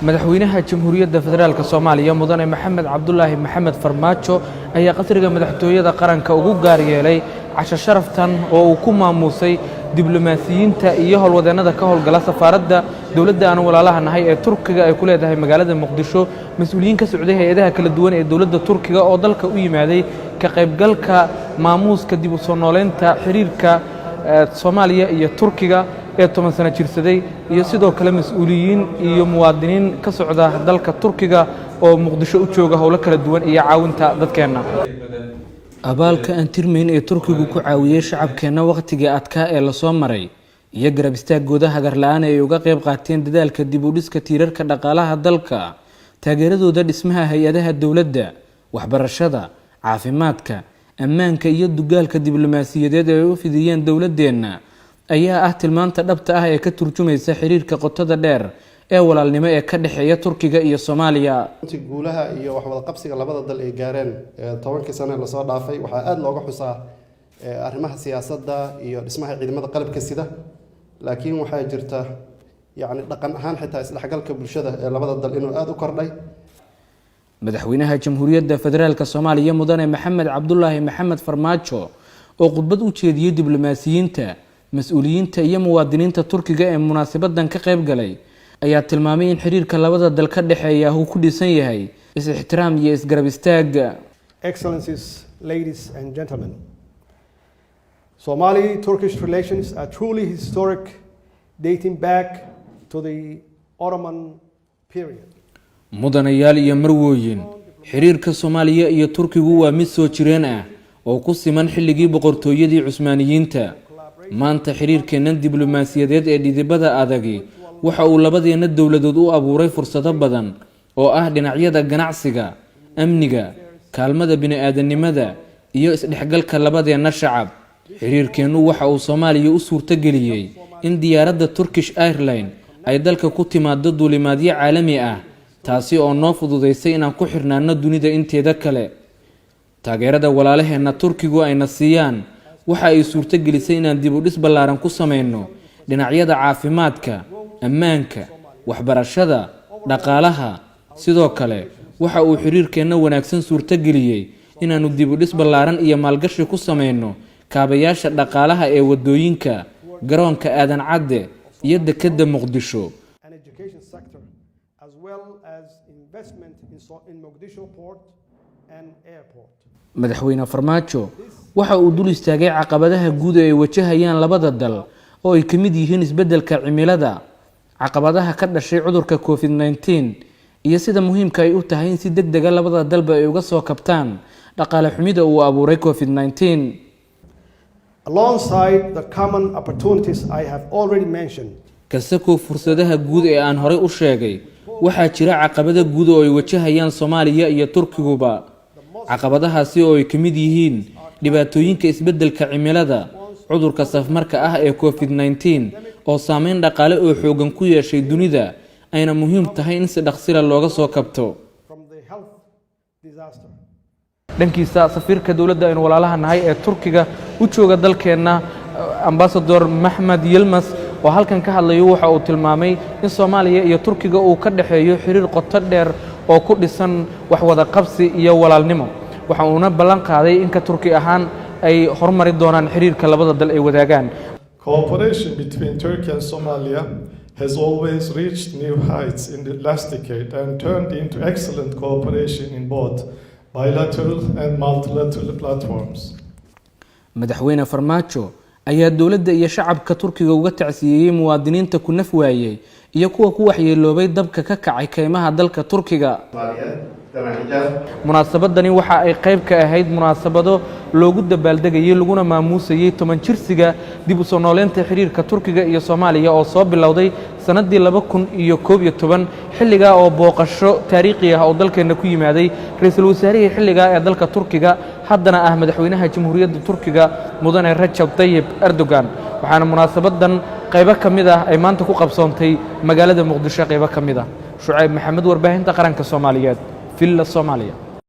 Madaxweynaha Jamhuuriyadda Federaalka Soomaaliya, Mudane Maxamed Cabdulaahi Maxamed Farmaajo, ayaa qasriga Madaxtooyada Qaranka ugu gaar yeelay casho sharaftan oo uu ku maamuusay diblomaasiyiinta iyo howlwadeennada ka howlgala safaaradda dowladda aan walaalaha nahay ee Turkiga ay ku leedahay magaalada Muqdisho, mas-uuliyiin ka socday hay-adaha kala duwan ee dowladda Turkiga oo dalka u yimaaday ka qaybgalka maamuuska dib u soo nooleynta xiriirka Soomaaliya iyo Turkiga ee 10 sano jirsaday, iyo sidoo kale mas-uuliyiin iyo muwaadiniin ka socda dalka Turkiga oo Muqdisho u jooga howlo kala duwan iyo caawinta dadkeenna. Abaalka aan tirmayn ee Turkigu ku caawiyey shacabkeenna wakhtigii adkaa ee lasoo maray iyo garab istaagooda hagar la-aan ay uga qayb qaateen dadaalka dib u dhiska tiirarka dhaqaalaha dalka, taageeradooda dhismaha hay-adaha dowladda, waxbarashada, caafimaadka, ammaanka iyo dugaalka diblomaasiyadeed ee ay u fidiyeen dowladeenna ayaa ah tilmaanta dhabta ah ee ka turjumaysa xiriirka qotada dheer ee walaalnimo ee ka dhexeeya Turkiga iyo Soomaaliya. Runtii guulaha iyo waxwada qabsiga labada dal ay gaareen 10-kii sane lasoo dhaafay waxaa aada looga xusaa arrimaha siyaasadda iyo dhismaha ciidamada qalabka sida, laakiin waxaa jirta yacni dhaqan ahaan xitaa isdhexgalka bulshada ee labada dal inuu aada u kordhay. Madaxweynaha Jamhuuriyadda Federaalka Soomaaliya, Mudane Maxamed Cabdulaahi Maxamed Farmaajo, oo khudbad u jeediyey diblomaasiyiinta, mas-uuliyiinta iyo muwaadiniinta Turkiga ee munaasabadan ka qayb galay, ayaa tilmaamay in xiriirka labada dal ka dhexeeya uu ku dhisan yahay is-ixtiraam iyo isgarab istaag. Excellencies, ladies and gentlemen, Somali-Turkish relations are truly historic, dating back to the Ottoman period. Mudanayaal iyo marwooyin, xiriirka Soomaaliya iyo Turkigu waa mid soo jireen ah oo ku siman xilligii Boqortooyadii Cusmaaniyiinta. Maanta xiriirkeennan diblomaasiyadeed ee dhidibada adagi waxa uu labadeenna dowladood u abuuray fursado badan oo ah dhinacyada ganacsiga, amniga, kaalmada bini-aadanimada iyo isdhexgalka labadeenna shacab. Xiriirkeennu waxa uu Soomaaliya u suurtogeliyey in diyaaradda Turkish Airline ay dalka ku timaado duulimaadyo caalami ah, taasi oo noo fududeysay inaan ku xirnaano dunida inteeda kale. Taageerada walaalaheenna Turkigu ayna siiyaan waxa ay suurtogelisay inaan dib u dhis ballaaran ku sameyno dhinacyada caafimaadka, ammaanka, waxbarashada, dhaqaalaha. Sidoo kale waxa uu xiriirkeenna wanaagsan suurtogeliyey inaannu dib u dhis ballaaran iyo maalgashi ku sameyno kaabayaasha dhaqaalaha ee waddooyinka, garoonka Aadan Cadde iyo dekedda Muqdisho. and education sector, as well as investment in Mogadishu port and airport. Madaxweyne Farmaajo waxa uu dul istaagay caqabadaha guud ee ay wajahayaan labada dal, oo ay ka mid yihiin isbeddelka cimilada, caqabadaha ka dhashay cudurka COVID-19, iyo sida muhiimka ay u tahay in si deg dega labada dalba ay uga soo kabtaan dhaqaale xumida uu abuuray COVID-19. Alongside the common opportunities I have already mentioned, Kasakoo fursadaha guud ee aan horey u sheegay, waxaa jira caqabado guud oo ay wajahayaan Soomaaliya iyo Turkiguba, caqabadahaasi oo ay ka mid yihiin dhibaatooyinka isbeddelka cimilada, cudurka safmarka ah ee COVID-19 oo saameyn dhaqaale oo xoogan ku yeeshay dunida, ayna muhiim tahay in si dhaqsila looga soo kabto. from the health disaster. Dhankiisa, safiirka dowladda aynu walaalaha nahay ee Turkiga u jooga dalkeenna, Ambasador Maxmed Yilmas, oo halkan ka hadlayo, waxa uu tilmaamay in Soomaaliya iyo Turkiga uu ka dhexeeyo xiriir qoto dheer oo ku dhisan wax wada qabsi iyo walaalnimo. Waxa uuna ballan qaaday in ka Turki ahaan ay horumari doonaan xiriirka labada dal ay wadaagaan. Cooperation between Turkey and Somalia has always reached new heights in the last decade and turned into excellent cooperation in both bilateral and multilateral platforms. Madaxweyne Farmaajo ayaa dowladda iyo shacabka Turkiga uga tacsiyeeyey muwaadiniinta ku naf waayey iyo kuwa ku waxyeeloobay dabka ka kacay kaymaha dalka Turkiga. Munaasabadani waxa ay qayb ka ahayd munaasabado loogu dabaaldegayey laguna maamuusayey 10 jirsiga dib u soo nooleynta xiriirka Turkiga iyo Soomaaliya oo soo bilowday sannaddii 2011, xilligaa oo booqasho taariikhi ah oo dalkeenna ku yimaaday ra-iisul wasaarihii xilligaa ee dalka Turkiga, haddana ah madaxweynaha Jamhuuriyadda Turkiga, Mudane Rajab Tayib Erdogan. Waxaana munaasabadan qaybo ka mid ah ay maanta ku qabsoontay magaalada Muqdisho qaybo ka mid ah. Shucayb Maxamed, Warbaahinta Qaranka Soomaaliyeed, Villa Soomaaliya.